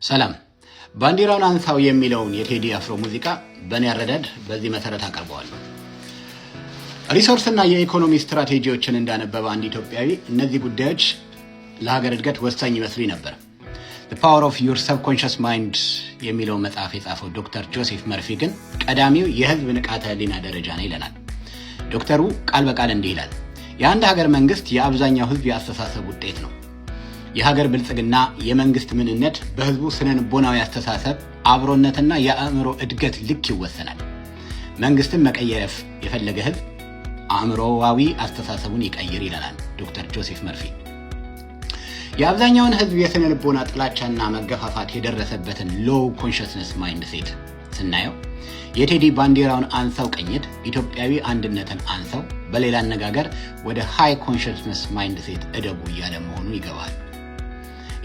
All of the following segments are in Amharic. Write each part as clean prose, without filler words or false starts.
ሰላም። ባንዲራውን አንሳው የሚለውን የቴዲ አፍሮ ሙዚቃ በእኔ አረዳድ በዚህ መሰረት አቀርበዋለሁ። Resource ና የኢኮኖሚ ስትራቴጂዎችን እንዳነበበ አንድ ኢትዮጵያዊ እነዚህ ጉዳዮች ለሀገር እድገት ወሳኝ ይመስሉኝ ነበር። The Power of Your Subconscious Mind የሚለውን መጽሐፍ የጻፈው ዶክተር ጆሴፍ መርፊ ግን ቀዳሚው የህዝብ ንቃተ ህሊና ደረጃ ነው ይለናል። ዶክተሩ ቃል በቃል እንዲህ ይላል። የአንድ ሀገር መንግስት የአብዛኛው ህዝብ የአስተሳሰብ ውጤት ነው። የሀገር ብልጽግና፣ የመንግስት ምንነት በህዝቡ ስነ ልቦናዊ አስተሳሰብ፣ አብሮነትና የአእምሮ እድገት ልክ ይወሰናል። መንግስትን መቀየር የፈለገ ህዝብ አእምሮዋዊ አስተሳሰቡን ይቀይር ይለናል ዶክተር ጆሴፍ መርፊ። የአብዛኛውን ህዝብ የስነ ልቦና ጥላቻና መገፋፋት የደረሰበትን low consciousness mindset ስናየው የቴዲ ባንዲራውን አንሳው ቅኝት ኢትዮጵያዊ አንድነትን አንሳው፣ በሌላ አነጋገር ወደ high consciousness mindset እደጉ እያለ መሆኑ ይገባል።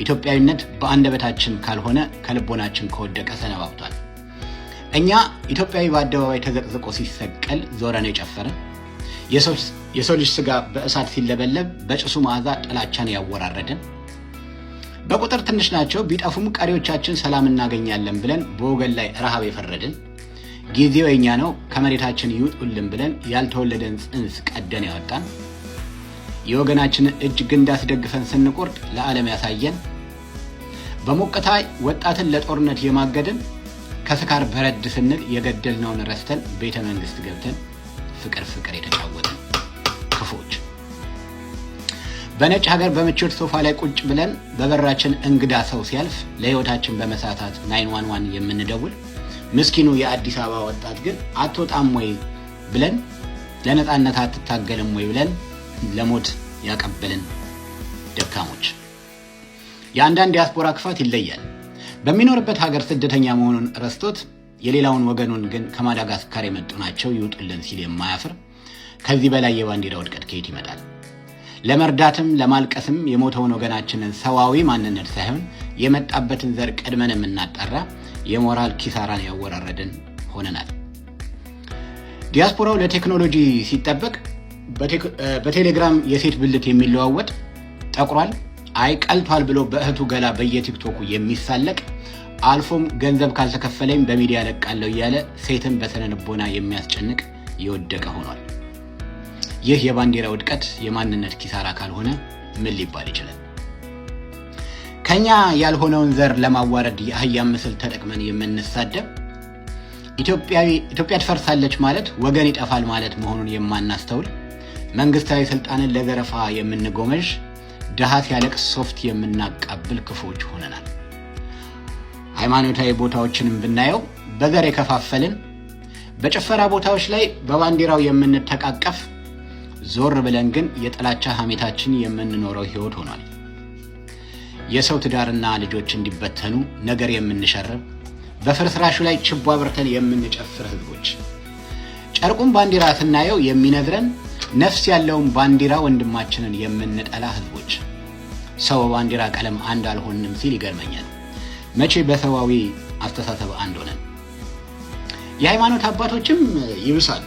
ኢትዮጵያዊነት በአንደበታችን ካልሆነ ከልቦናችን ከወደቀ ሰነባብቷል። እኛ ኢትዮጵያዊ በአደባባይ ተዘቅዝቆ ሲሰቀል ዞረን የጨፈርን፣ የሰው ልጅ ስጋ በእሳት ሲለበለብ በጭሱ መዓዛ ጥላቻን ያወራረድን፣ በቁጥር ትንሽ ናቸው ቢጠፉም ቀሪዎቻችን ሰላም እናገኛለን ብለን በወገን ላይ ረሃብ የፈረድን፣ ጊዜው የኛ ነው ከመሬታችን ይውጡልን ብለን ያልተወለደን ጽንስ ቀደን ያወጣን፣ የወገናችንን እጅ ግንድ አስደግፈን ስንቆርጥ ለዓለም ያሳየን፣ በሞቅታ ወጣትን ለጦርነት የማገድን፣ ከስካር በረድ ስንል የገደልነውን ረስተን ቤተ መንግስት ገብተን ፍቅር ፍቅር የተጫወትን ክፉዎች፣ በነጭ ሀገር በምቾት ሶፋ ላይ ቁጭ ብለን በበራችን እንግዳ ሰው ሲያልፍ ለህይወታችን በመሳሳት 911 የምንደውል፣ ምስኪኑ የአዲስ አበባ ወጣት ግን አትወጣም ወይ ብለን፣ ለነፃነት አትታገልም ወይ ብለን ለሞት ያቀበልን ደካሞች። የአንዳንድ ዲያስፖራ ክፋት ይለያል። በሚኖርበት ሀገር ስደተኛ መሆኑን ረስቶት የሌላውን ወገኑን ግን ከማዳጋስካር የመጡ ናቸው ይውጡልን ሲል የማያፍር፣ ከዚህ በላይ የባንዲራ ውድቀት ከየት ይመጣል? ለመርዳትም ለማልቀስም የሞተውን ወገናችንን ሰዋዊ ማንነት ሳይሆን የመጣበትን ዘር ቀድመን የምናጣራ የሞራል ኪሳራን ያወራረድን ሆነናል። ዲያስፖራው ለቴክኖሎጂ ሲጠበቅ በቴሌግራም የሴት ብልት የሚለዋወጥ፣ ጠቁሯል፣ አይ ቀልቷል ብሎ በእህቱ ገላ በየቲክቶኩ የሚሳለቅ፣ አልፎም ገንዘብ ካልተከፈለኝ በሚዲያ ለቃለሁ እያለ ሴትን በስነ ልቦና የሚያስጨንቅ የወደቀ ሆኗል። ይህ የባንዲራ ውድቀት የማንነት ኪሳራ ካልሆነ ምን ሊባል ይችላል? ከኛ ያልሆነውን ዘር ለማዋረድ የአህያ ምስል ተጠቅመን የምንሳደብ፣ ኢትዮጵያ ትፈርሳለች ማለት ወገን ይጠፋል ማለት መሆኑን የማናስተውል፣ መንግስታዊ ስልጣንን ለዘረፋ የምንጎመዥ፣ ድሃ ሲያለቅስ ሶፍት የምናቃብል ክፉዎች ሆነናል። ሃይማኖታዊ ቦታዎችንም ብናየው በዘር የከፋፈልን፣ በጭፈራ ቦታዎች ላይ በባንዲራው የምንተቃቀፍ፣ ዞር ብለን ግን የጥላቻ ሐሜታችን የምንኖረው ህይወት ሆኗል። የሰው ትዳርና ልጆች እንዲበተኑ ነገር የምንሸርብ፣ በፍርስራሹ ላይ ችቦ አብርተን የምንጨፍር ህዝቦች፣ ጨርቁን ባንዲራ ስናየው የሚነዝረን ነፍስ ያለውን ባንዲራ ወንድማችንን የምንጠላ ህዝቦች። ሰው በባንዲራ ቀለም አንድ አልሆንም ሲል ይገርመኛል። መቼ በሰዋዊ አስተሳሰብ አንድ ሆነን? የሃይማኖት አባቶችም ይብሳሉ።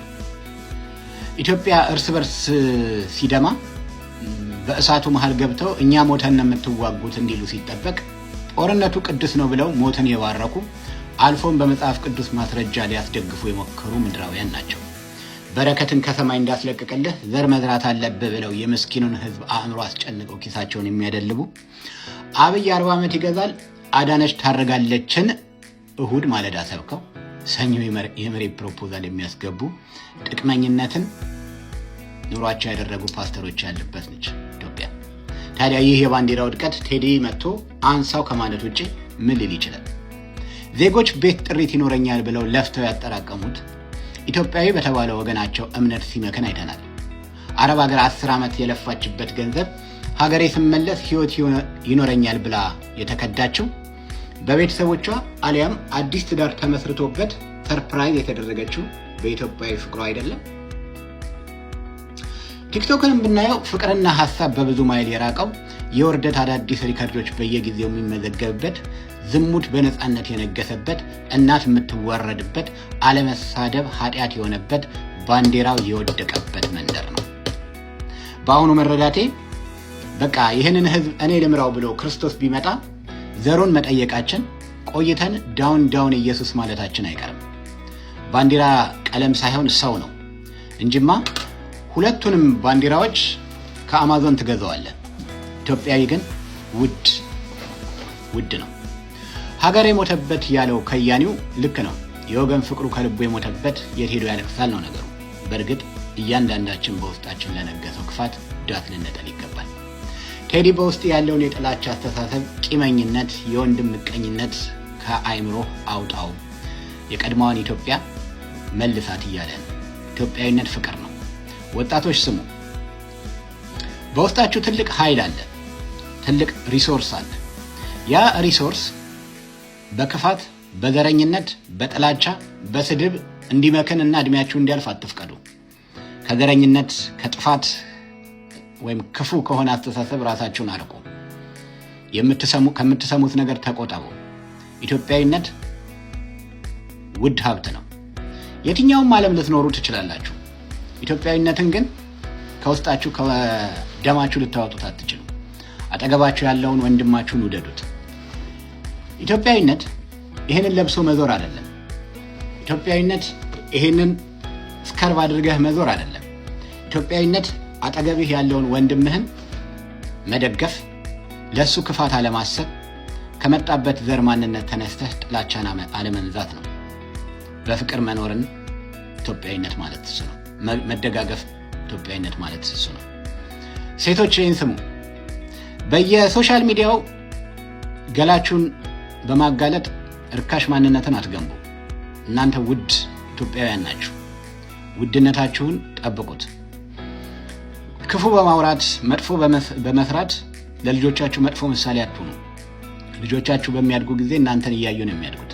ኢትዮጵያ እርስ በርስ ሲደማ በእሳቱ መሃል ገብተው እኛ ሞተን ነው የምትዋጉት እንዲሉ ሲጠበቅ ጦርነቱ ቅዱስ ነው ብለው ሞትን የባረኩ፣ አልፎም በመጽሐፍ ቅዱስ ማስረጃ ሊያስደግፉ የሞከሩ ምድራውያን ናቸው። በረከትን ከሰማይ እንዳስለቅቅልህ ዘር መዝራት አለብህ ብለው የምስኪኑን ህዝብ አእምሮ አስጨንቀው ኪሳቸውን የሚያደልቡ፣ አብይ 40 ዓመት ይገዛል፣ አዳነች ታርጋለችን እሁድ ማለዳ ሰብከው ሰኞ የመሬት ፕሮፖዛል የሚያስገቡ፣ ጥቅመኝነትን ኑሯቸው ያደረጉ ፓስተሮች ያለበት ነች ኢትዮጵያ። ታዲያ ይህ የባንዲራ ውድቀት ቴዲ መጥቶ አንሳው ከማለት ውጭ ምን ሊል ይችላል? ዜጎች ቤት ጥሪት ይኖረኛል ብለው ለፍተው ያጠራቀሙት ኢትዮጵያዊ በተባለ ወገናቸው እምነት ሲመክን አይተናል። አረብ ሀገር 10 ዓመት የለፋችበት ገንዘብ ሀገሬ ስመለስ ህይወት ይኖረኛል ብላ የተከዳችው በቤተሰቦቿ አሊያም አዲስ ትዳር ተመስርቶበት surprise የተደረገችው በኢትዮጵያዊ ፍቅሯ አይደለም። ቲክቶክን ብናየው ፍቅርና ሀሳብ በብዙ ማይል የራቀው፣ የውርደት አዳዲስ ሪከርዶች በየጊዜው የሚመዘገብበት፣ ዝሙት በነፃነት የነገሰበት፣ እናት የምትዋረድበት፣ አለመሳደብ ኃጢአት የሆነበት፣ ባንዲራው የወደቀበት መንደር ነው። በአሁኑ መረዳቴ በቃ ይህንን ህዝብ እኔ ልምራው ብሎ ክርስቶስ ቢመጣ ዘሩን መጠየቃችን ቆይተን "Down down ኢየሱስ" ማለታችን አይቀርም። ባንዲራ ቀለም ሳይሆን ሰው ነው እንጂማ ሁለቱንም ባንዲራዎች ከአማዞን ትገዛዋለህ። ኢትዮጵያዊ ግን ውድ ውድ ነው። ሀገር የሞተበት ያለው ከያኒው ልክ ነው። የወገን ፍቅሩ ከልቡ የሞተበት የት ሄዶ ያለቅሳል ነው ነገሩ። በእርግጥ እያንዳንዳችን በውስጣችን ለነገሰው ክፋት ዳስ ልንጥል ይገባል። ቴዲ፣ በውስጥ ያለውን የጥላቻ አስተሳሰብ፣ ቂመኝነት፣ የወንድም ምቀኝነት ከአይምሮህ አውጣው። የቀድሞዋን ኢትዮጵያ መልሳት እያለ ነው። ኢትዮጵያዊነት ፍቅር ነው። ወጣቶች ስሙ፣ በውስጣችሁ ትልቅ ኃይል አለ፣ ትልቅ resource አለ። ያ resource በክፋት፣ በዘረኝነት፣ በጥላቻ፣ በስድብ እንዲመክን እና እድሜያችሁ እንዲያልፍ አትፍቀዱ። ከዘረኝነት፣ ከጥፋት ወይም ክፉ ከሆነ አስተሳሰብ ራሳችሁን አርቁ። ከምትሰሙት ነገር ተቆጠቡ። ኢትዮጵያዊነት ውድ ሀብት ነው። የትኛውም ዓለም ልትኖሩ ትችላላችሁ። ኢትዮጵያዊነትን ግን ከውስጣችሁ ከደማችሁ ልታወጡት አትችሉም። አጠገባችሁ ያለውን ወንድማችሁን ውደዱት። ኢትዮጵያዊነት ይህንን ለብሶ መዞር አይደለም። ኢትዮጵያዊነት ይህንን scarf አድርገህ መዞር አይደለም። ኢትዮጵያዊነት አጠገብህ ያለውን ወንድምህን መደገፍ፣ ለእሱ ክፋት አለማሰብ፣ ከመጣበት ዘር ማንነት ተነስተህ ጥላቻን አለመንዛት ነው። በፍቅር መኖርን ኢትዮጵያዊነት ማለት እሱ ነው። መደጋገፍ ኢትዮጵያዊነት ማለት እሱ ነው። ሴቶች ይህን ስሙ። በየ social media ው ገላችሁን በማጋለጥ እርካሽ ማንነትን አትገንቡ። እናንተ ውድ ኢትዮጵያውያን ናችሁ። ውድነታችሁን ጠብቁት። ክፉ በማውራት፣ መጥፎ በመስራት ለልጆቻችሁ መጥፎ ምሳሌ አትሁኑ። ልጆቻችሁ በሚያድጉ ጊዜ እናንተን እያዩ ነው የሚያድጉት።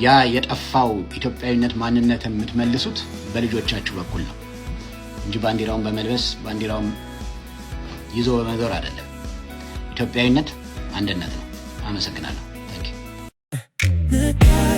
ያ የጠፋው ኢትዮጵያዊነት ማንነትን የምትመልሱት በልጆቻችሁ በኩል ነው እንጂ ባንዲራውን በመልበስ፣ ባንዲራውን ይዞ በመዞር አይደለም። ኢትዮጵያዊነት አንድነት ነው። አመሰግናለሁ። Thank you.